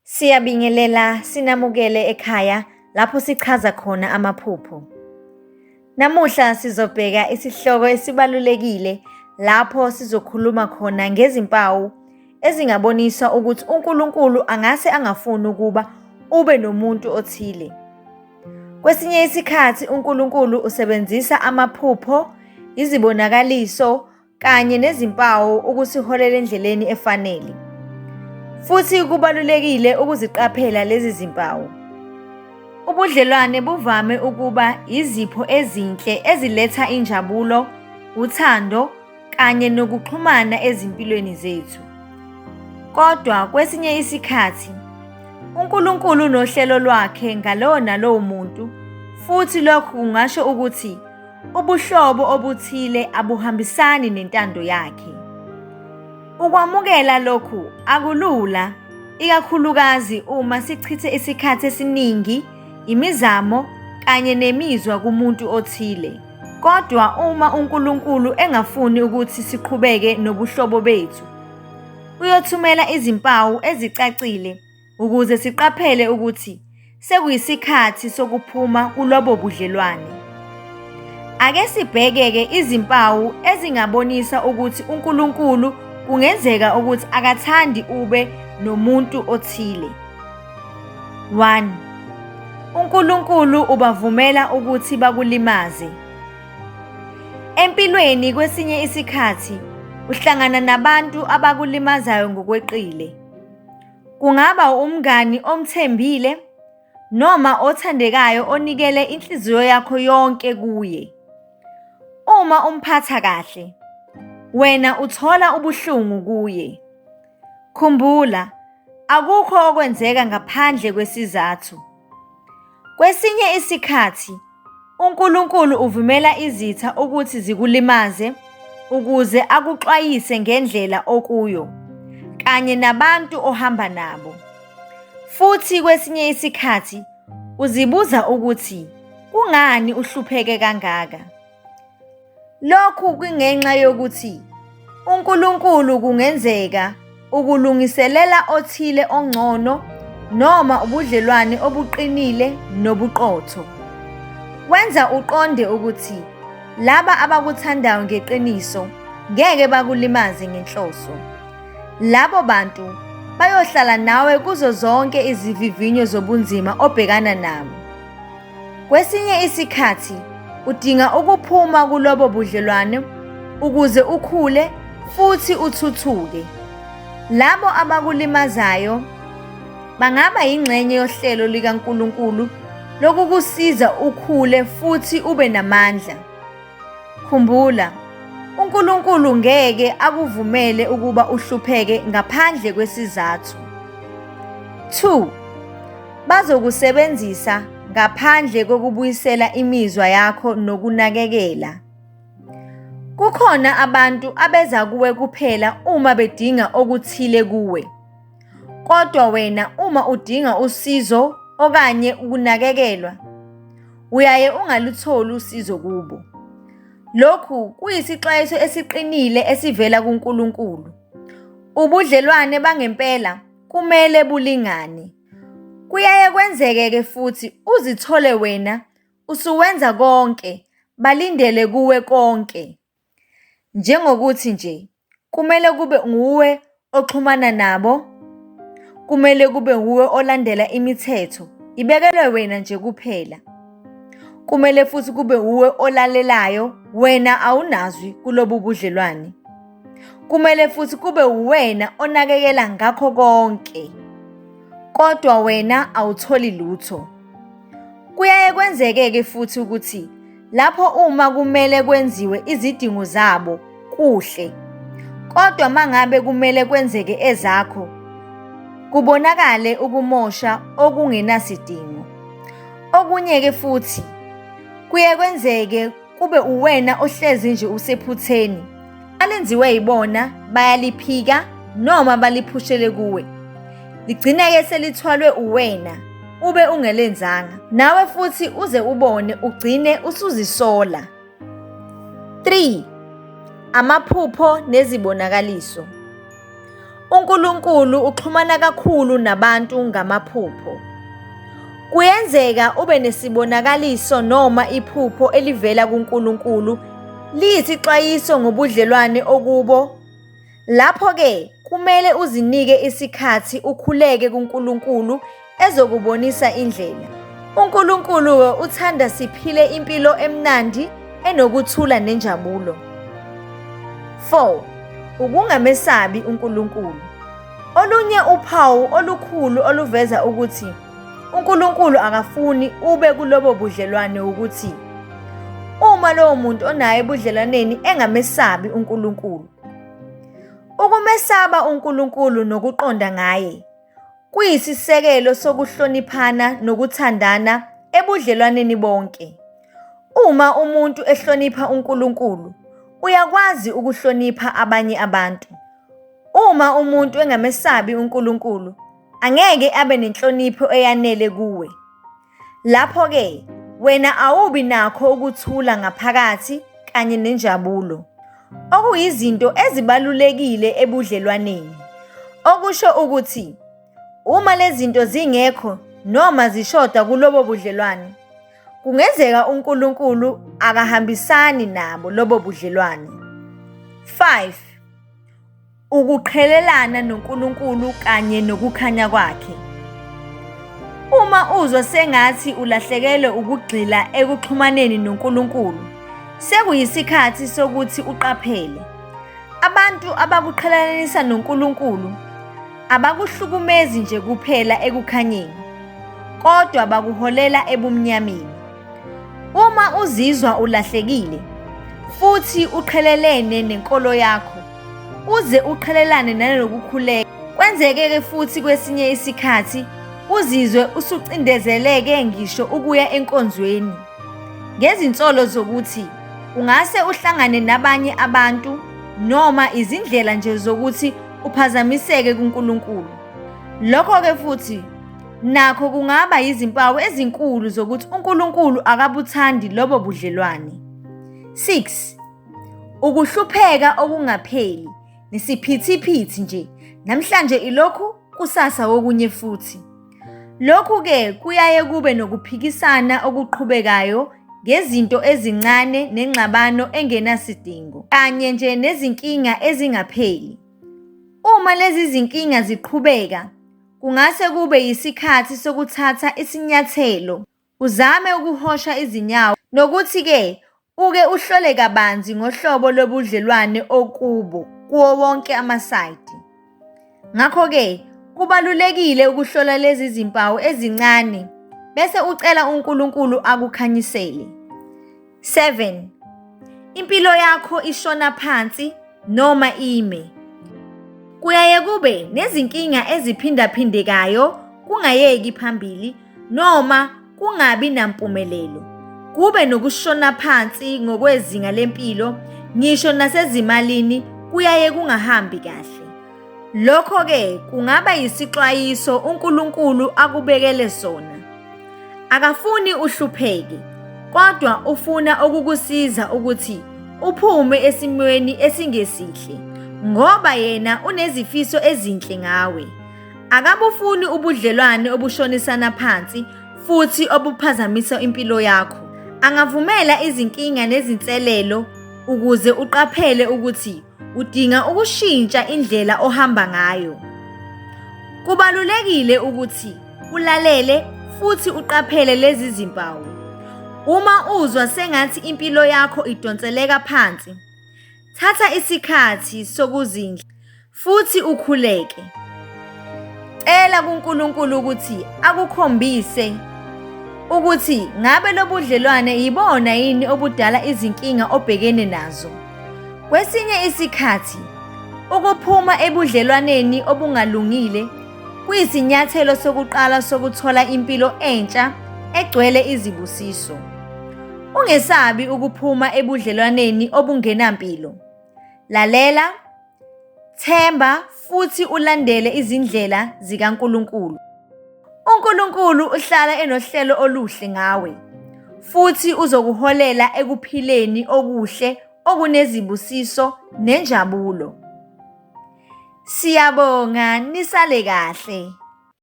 Siyabingelela sinamukele ekhaya lapho sichaza khona amaphupho. Namuhla sizobheka isihloko esibalulekile lapho sizokhuluma khona ngezimpawu ezingabonisa ukuthi uNkulunkulu angase angafuni ukuba ube nomuntu othile. Kwesinye isikhathi uNkulunkulu usebenzisa amaphupho, izibonakaliso kanye nezimpawu ukusiholela endleleni efanele. Futhi kubalulekile ukuziqaphela lezi zimpawu. Ubudlelwane buvame ukuba izipho ezinhle eziletha injabulo, uthando kanye nokuxhumana ezimpilweni zethu. Kodwa kwesinye isikhathi uNkulunkulu unohlelo lwakhe ngalowo nalowo muntu futhi lokhu kungasho ukuthi ubuhlobo obuthile abuhambisani nentando yakhe. Ukwamukela lokhu akulula, ikakhulukazi uma sichithe isikhathi esiningi, imizamo kanye nemizwa kumuntu othile. Kodwa uma uNkulunkulu engafuni ukuthi siqhubeke nobuhlobo bethu, uyothumela izimpawu ezicacile ukuze siqaphele ukuthi sekuyisikhathi sokuphuma kulobo budlelwane. Ake sibheke-ke izimpawu ezingabonisa ukuthi uNkulunkulu kungenzeka ukuthi akathandi ube nomuntu othile. 1. UNkulunkulu ubavumela ukuthi bakulimaze. Empilweni kwesinye isikhathi uhlangana nabantu abakulimazayo ngokweqile. Kungaba umngani omthembile noma othandekayo onikele inhliziyo yakho yonke kuye. Uma umphatha kahle, wena uthola ubuhlungu kuye. Khumbula, akukho okwenzeka ngaphandle kwesizathu. Kwesinye isikhathi, uNkulunkulu uvumela izitha ukuthi zikulimaze ukuze akuxwayise ngendlela okuyo kanye nabantu ohamba nabo. Futhi kwesinye isikhathi uzibuza ukuthi kungani uhlupheke kangaka. Lokhu kungenxa yokuthi uNkulunkulu kungenzeka ukulungiselela othile ongcono noma ubudlelwane obuqinile nobuqotho. Wenza uqonde ukuthi laba abakuthandayo ngeqiniso ngeke bakulimaze ngenhloso. Labo bantu bayohlala nawe kuzo zonke izivivinyo zobunzima obhekana nabo. Kwesinye isikhathi udinga ukuphuma kulobo budlelwane ukuze ukhule futhi uthuthuke. Labo abakulimazayo bangaba yingxenye yohlelo likaNkulunkulu lokukusiza ukhule futhi ube namandla. Khumbula, uNkulunkulu ngeke akuvumele ukuba uhlupheke ngaphandle kwesizathu. 2. Bazokusebenzisa ngaphandle kokubuyisela imizwa yakho nokunakekela. Kukhona abantu abeza kuwe kuphela uma bedinga okuthile kuwe. Kodwa wena uma udinga usizo okanye ukunakekelwa, uyaye ungalutholi usizo kubo. Lokhu kuyisixwayiso esiqinile esivela kuNkulunkulu. Ubudlelwane bangempela kumele bulingane. Kuyaye kwenzeke-ke futhi uzithole wena usuwenza konke, balindele kuwe konke. Njengokuthi nje kumele kube nguwe oxhumana nabo, kumele kube nguwe olandela imithetho, ibekelwe wena nje kuphela. Kumele futhi kube wuwe olalelayo, wena awunazwi kulobu budlelwane. Kumele futhi kube uwena onakekela ngakho konke, kodwa wena awutholi lutho. Kuyaye kwenzeke-ke futhi ukuthi lapho uma kumele kwenziwe izidingo zabo kuhle, kodwa mangabe kumele kwenzeke ezakho, kubonakale ukumosha okungenasidingo. Okunye-ke futhi kuye kwenzeke kube uwena ohlezi nje usephutheni. Alenziwe yibona bayaliphika noma baliphushele kuwe. Ligcine-ke selithwalwe uwena ube ungelenzanga. Nawe futhi uze ubone ugcine usuzisola. 3. Amaphupho nezibonakaliso. UNkulunkulu uxhumana kakhulu nabantu ngamaphupho. Kuyenzeka ube nesibonakaliso noma iphupho elivela kuNkulunkulu liyisixwayiso ngobudlelwane okubo. Lapho-ke kumele uzinike isikhathi ukhuleke kuNkulunkulu ezokubonisa indlela. UNkulunkulu uthanda siphile impilo emnandi enokuthula nenjabulo. 4. Ukungamesabi uNkulunkulu. Olunye uphawu olukhulu oluveza ukuthi uNkulunkulu akafuni ube kulobo budlelwane ukuthi uma lowo muntu onaye ebudlelwaneni engamesabi uNkulunkulu. Ukumesaba uNkulunkulu nokuqonda ngaye kuyisisekelo sokuhloniphana nokuthandana ebudlelwaneni bonke. Uma umuntu ehlonipha uNkulunkulu, uyakwazi ukuhlonipha abanye abantu. Uma umuntu engamesabi uNkulunkulu, angeke abe nenhlonipho eyanele kuwe. Lapho-ke, wena awubi nakho ukuthula ngaphakathi kanye nenjabulo, okuyizinto ezibalulekile ebudlelwaneni. Okusho ukuthi, uma lezi zinto zingekho noma zishoda kulobo budlelwane, kungenzeka uNkulunkulu akahambisani nabo lobo budlelwane. 5. Ukuqhelelana noNkulunkulu kanye nokukhanya kwakhe. Uma uzwa sengathi ulahlekelwe ukugxila ekuxhumaneni noNkulunkulu, sekuyisikhathi sokuthi uqaphele. Abantu abakuqhelelanisa noNkulunkulu abakuhlukumezi nje kuphela ekukhanyeni, kodwa bakuholela ebumnyameni. Uma uzizwa ulahlekile futhi uqhelelene nenkolo yakho, uze uqhelelane nanokukhuleka, kwenzeke-ke futhi kwesinye isikhathi uzizwe usucindezeleke ngisho ukuya enkonzweni ngezinsolo zokuthi ungase uhlangane nabanye abantu noma izindlela nje zokuthi uphazamiseke kuNkulunkulu. Lokho-ke futhi nakho kungaba yizimpawu ezinkulu zokuthi uNkulunkulu akabuthandi lobo budlelwane. 6. Ukuhlupheka okungapheli nesiphithiphithi nje, namhlanje ilokhu kusasa okunye futhi. Lokhu-ke kuyaye kube nokuphikisana okuqhubekayo ngezinto ezincane nengxabano engenasidingo, kanye nje nezinkinga ezingapheli. Uma lezi zinkinga ziqhubeka, kungase kube yisikhathi sokuthatha isinyathelo, uzame ukuhosha izinyawo nokuthi-ke uke uhlole kabanzi ngohlobo lobudlelwane okubo kuwo wonke amasayidi. Ngakho-ke, kubalulekile ukuhlola lezi zimpawu ezincane bese ucela uNkulunkulu akukhanyisele. 7. Impilo yakho ishona phansi noma ime. Kuyaye kube nezinkinga eziphindaphindekayo kungayeki phambili noma kungabi nampumelelo. Kube nokushona phansi ngokwezinga lempilo ngisho nasezimalini kuyaye kungahambi kahle. Lokho-ke kungaba yisixwayiso uNkulunkulu akubekele sona. Akafuni uhlupheke, kodwa ufuna ukukusiza ukuthi uphume esimweni esingesihle ngoba yena unezifiso ezinhle ngawe. Akabufuni ubudlelwane obushonisana phansi futhi obuphazamisa impilo yakho. Angavumela izinkinga nezinselelo ukuze uqaphele ukuthi udinga ukushintsha indlela ohamba ngayo. Kubalulekile ukuthi ulalele futhi uqaphele lezi zimpawu. Uma uzwa sengathi impilo yakho idonseleka phansi, thatha isikhathi sokuzindla futhi ukhuleke. Cela kuNkulunkulu ukuthi akukhombise ukuthi ngabe lobudlelwane yibona yini obudala izinkinga obhekene nazo. Kwesinye isikhathi, ukuphuma ebudlelwaneni obungalungile kuyisinyathelo sokuqala sokuthola impilo entsha egcwele izibusiso. Ungesabi ukuphuma ebudlelwaneni obungenampilo. Lalela, themba futhi ulandele izindlela zikaNkulunkulu. UNkulunkulu uhlala enohlelo oluhle ngawe futhi uzokuholela ekuphileni okuhle okunezibusiso nenjabulo. Siyabonga, nisale kahle.